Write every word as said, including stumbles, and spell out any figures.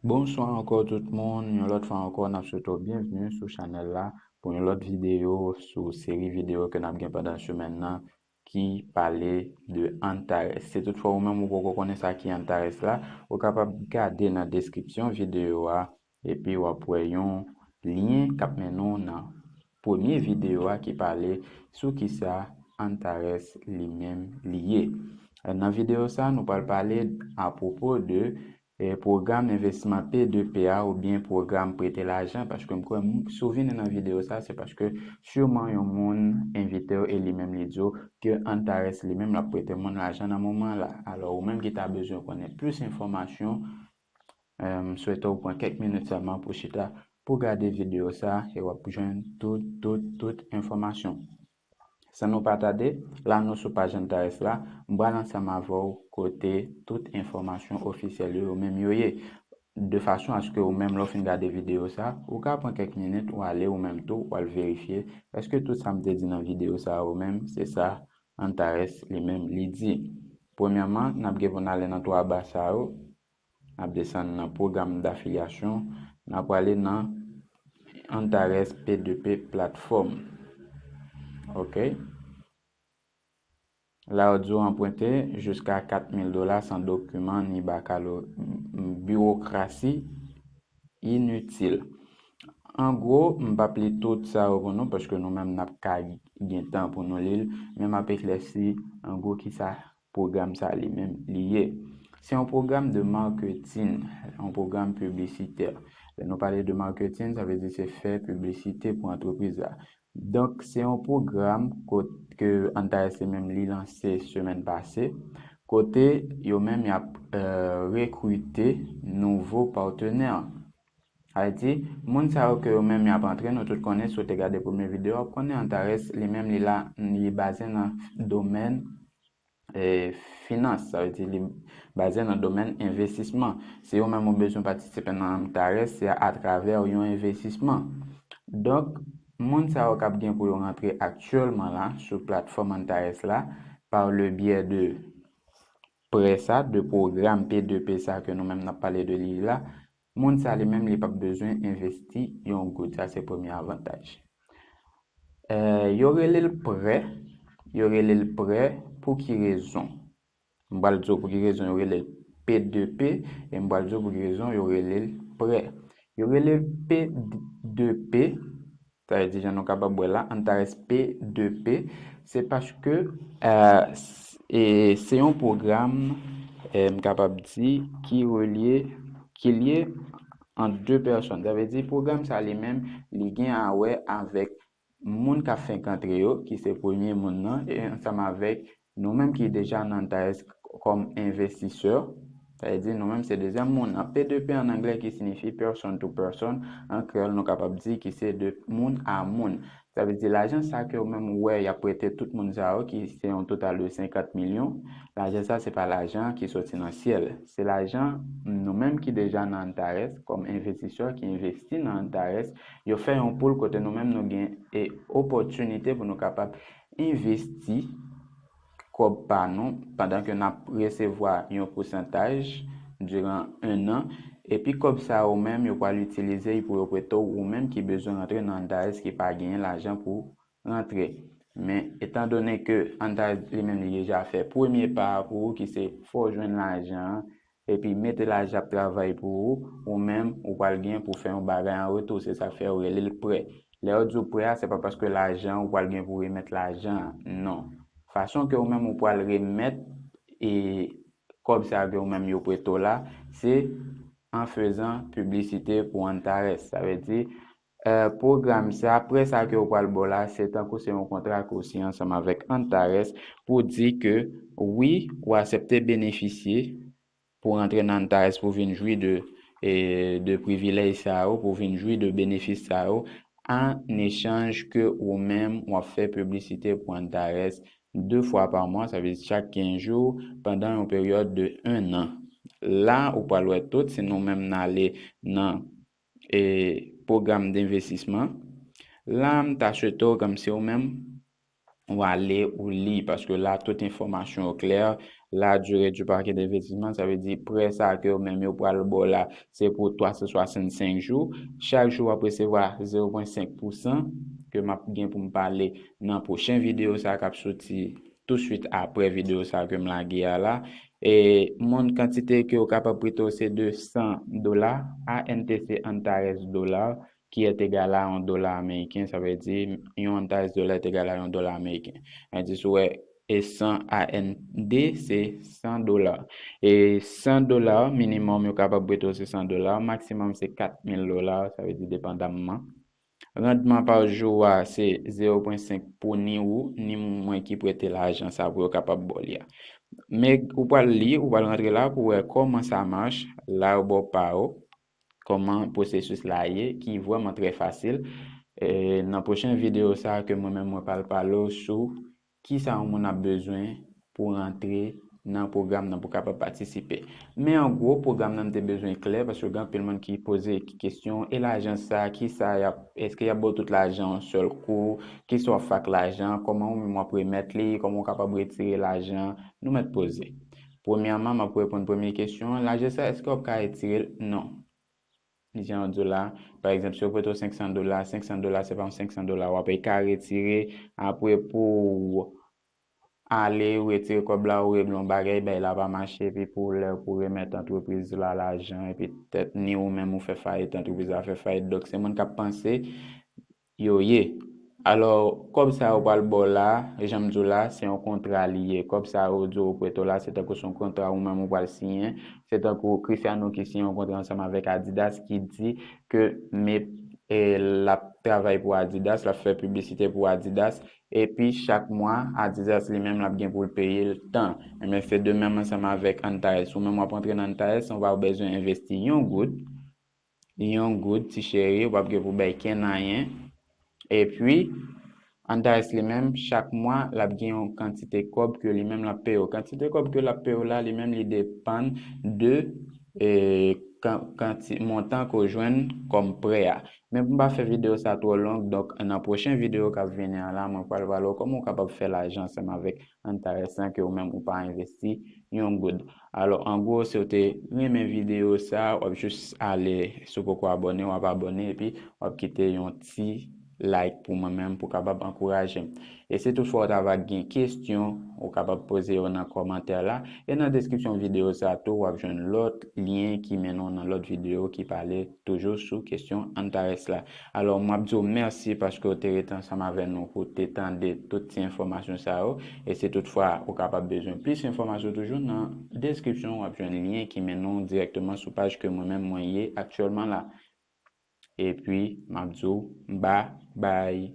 Bonswa ankò tout moun, yon lòt fwa ankò n ap swete w byenvni sou chanèl la pou yon lòt videyo sou seri videyo ke n ap gen pandan semèn nan ki pale de Antares. Si toutfwa ou menm ou poko konnen sa ki Antares la, ou kapab gade nan deskripsyon videyo a epi w ap wè yon lyen k ap mennen w nan premye videyo a ki pale sou kisa Antares li menm li ye. Nan videyo sa, nou pral pale apwopo de e, pwogram envestisman P de P a oubyen pwogram prete lajan, paske m kwè m- si w vini nan videyo sa, se paske siman yon moun envite w e li menm li di w ke Antares li menm l ap prete moun lajan nan moman la. Alò, ou menm ki ta bezwen konnen plis enfòmasyon, e, m swete w pran kèk minit sèlman pou chita pou gade videyo sa e w ap jwenn tout, tout, tout enfòmasyon. San nou pa tade, la nou sou paj Antares la, m pral ansanm avè w kote tout enfòmasyon ofisyèl yo, yo menm yo ye. De fason aske ou menm lè w fin gade videyo sa, ou ka pran kèk minit, ou ale ou menm tou, ou al verifye, èske tout sa m te di nan videyo sa ou menm, se sa Antares li menm li di. Premyèman, n ap gen pou n ale nan twa ba sa yo, n ap desann nan pwogram dafilyasyon, n ap prale nan Antares P de P platfòm. Ok. La yo di w anprente jiska kat mil dola san dokiman ni bakalo, biwokrasi initil. An gwo, m p ap li tout sa yo pou nou, paske nou menm n ap ka gen tan pou nou li l, men m ap eklèsi an gwo kisa pwogram sa li menm li ye. Se yon pwogram de marketing, yon pwogram piblisitè. Lè nou pale de marketing, sa vle di se fè piblisite pou antrepriz la. Donk, se yon pwogram kot- ke Antares li menm li lanse semèn pase, kote yo menm y ap, e, rekrite nouvo patnè. Sa vle di, moun sa yo ke yo menm y ap antre, nou tout konnen, si w te gade premye videyo, w ap konnen Antares li menm li la, li baze nan domèn e, finans, sa vle di li baze nan domèn envestisman. Si ou menm ou bezwen patisipe nan Antares, se atravè yon envestisman. Donk, moun sa yo k ap gen pou yo rantre aktyèlman la sou platfòm Antares la, par le biais de prè sa, de pwogram P de P sa ke nou menm n ap pale de li la, moun sa li menm li p ap bezwen envesti yon goud. Sa se premye avantaj. E, yo rele l prè, yo rele l prè pou ki rezon? M pral di w pou ki rezon yo rele l P de P, e m pral di w pou ki rezon yo rele l prè. Yo rele l P de P, sa vle di jan nou kapab wè la, Antares P de P, se paske, e, s- e se yon pwogram, e, m kapab di, ki relye, ki lye ant de pèsòn. Sa vle di pwogram sa li menm, li gen a wè avèk moun k ap fenk antre yo, ki se premye moun nan, e ansanm avèk nou menm ki deja nan Antares kòm envestisè. Sa vle di nou menm se dezyèm moun nan. P de P an anglè ki siyifi person to person, an kreyòl nou kapab di ki se de moun a moun. Sa vle di lajan sa ke ou menm ou wè y ap prete tout moun sa yo, ki se yon total de senkant milyon, lajan sa se pa lajan ki soti nan syèl. Se lajan nou menm ki deja nan Antares, kòm envestisè ki envesti nan Antares, yo fè yon pool kote nou menm nou gen e opòtinite pou nou kapab envesti kòb pa nou pandan ke n ap resevwa yon pousantaj diran en an. Epi kòb sa yo menm yo pral itilize l pou yo prete w ou menm ki bezwen rantre nan Antares ki pa genyen lajan pou rantre. Men, etandone ke Antares li menm li deja fè premye pa a pou ou, ki se fè w jwenn lajan an, epi mete lajan ap travay pou ou, ou menm, ou pral gen pou fè yon bagay an retou. Se sa k fè yo rele l prè. Lè yo di w prè a, se pa paske lajan ou pral gen pou remèt lajan an. Non. Fason ke ou menm ou pral remèt e kòb sa ke ou menm yo prete w la, se an fezan piblisite pou Antares. Sa vle di, e, pwogram sa, prè sa ke yo pral ba w la, se tankou se yon kontra ke w siyen ansanm avèk Antares pou di ke wi, ou aksepte benefisye pou rantre nan Antares pou vin jwi de, e, de privilèj sa yo, pou vin jwi de benefis sa yo, an echanj ke ou menm w ap fè piblisite pou Antares de fwa pa mwa, sa vle di chak kenz jou, pandan yon peryòd de en an. La, ou pral wè tout, si nou menm n ale nan, e, pwogram denvestisman, la, m ta swete w kòmsi ou menm, ou ale, ou li, paske la, tout enfòmasyon yo klè, La durée du paquet d'investissement, sa vle di prè sa ke yo menm yo pral ba w la, se pou twa san swasannsenk jou. Chak jou w ap resevwa zewo pwen senk pousan ke m ap gen pou m pale nan pwochen videyo sa k ap soti touswit apre videyo sa ke m lage a la. E moun kantite ke yo kapab prete w se de san dola, A N T C Antares dola, ki est égal à yon dola ameriken, sa vle di yon Antares dola est égal à yon dola ameriken. Sa vle di si w wè e san A N D se san dola. E san dola minimòm yo kapab prete w se san dola, maksimòm se kat mil dola, sa vle di depandamman. Randman pa jou a se zewo pwen senk pou ni ou, ni mwen ki prete lajan sa pou yo kapab ba w li a. Men ou pral li, ou pral rantre la pou wè kòman sa mach, la yo ba w pa yo, kòman pwosesis la ye, ki vrèman trè fasil. E nan pwochen videyo sa ke mwen menm mwen pral pale w sou kisa yon moun ap bezwen pou rantre nan pwogram nan pou kapab patisipe. Men an gwo, pwogram nan m te bezwen klè, paske gen anpil moun ki poze kesyon, e lajan sa, kisa y ap, èske y ap ba w tout lajan yon sèl kou, kisa w ap fè ak lajan, kòman ou menm w ap remèt li, kòman w kapab retire lajan, nou mèt poze. Premyèman, m ap reponn premye kesyon an, lajan sa, èske w ap ka retire l? Non. Jan yo di w la, pa egzanp, si yo prete w senk san dola, senk san dola, se pa yon senk san dola w ap ka retire, apre pou w ale, ou retire kòb la, ou regle yon bagay, bagay la pa mache, epi pou lè pou remèt antrepriz la lajan, epi tèt ni ou menm ou fè fayit, antrepriz la fè fayit. Donk, se moun k ap panse yo ye. Alò, kòb sa yo pral ba w la, jan m di w la, se yon kontra li ye. Kòb sa yo di w prete w la, se tankou se yon kontra ou menm ou pral siyen. Se tankou Cristiano ki siyen yon kontra ansanm avèk Adidas, ki di ke men, e, l ap travay pou Adidas, l ap fè piblisite pou Adidas, epi chak mwa, Adidas li menm l ap gen pou l peye l tan. Enben, se de menm ansanm avèk Antares. Ou menm w ap antre nan Antares, ou pa bezwen envesti yon goud, yon goud, ti cheri, ou p ap gen pou bay kenn anyen. Epi, Antares li menm, chak mwa, l ap gen yon kantite kòb ke li menm l ap peye w. Kantite kòb ke l ap peye w la, li menm, li depann de, e, kan-, kanti-, montan ke w jwenn kòm prè a. Men pou m pa fè videyo sa twò long, donk, nan pwochen videyo k ap vini an la, mwen pral pale w kòman w kapab fè lajan ansanm avèk Antares lan ke ou menm ou pa envesti yon goud. Alò, an gwo, si w te renmen videyo sa, w ap jis ale, si w poko abòne, w ap abòne, epi w ap kite yon ti like pou mwen menm, pou kapab ankouraje m. E si toutfwa w ta va gen kesyon, ou kapab poze yo nan kòmantè la. E nan deskripsyon videyo sa tou, w ap jwenn lòt lyen ki mennen w nan lòt videyo ki pale toujou sou kesyon Antares la. Alò, m ap di w mèsi paske w te rete ansanm avè nou pou w te tande tout ti enfòmasyon sa yo. E si toutfwa ou kapab bezwen plis enfòmasyon toujou, nan deskripsyon w ap jwenn lyen ki mennen w dirèkteman sou paj ke mwen menm mwen ye aktyèlman la. Epi, m ap di w babay.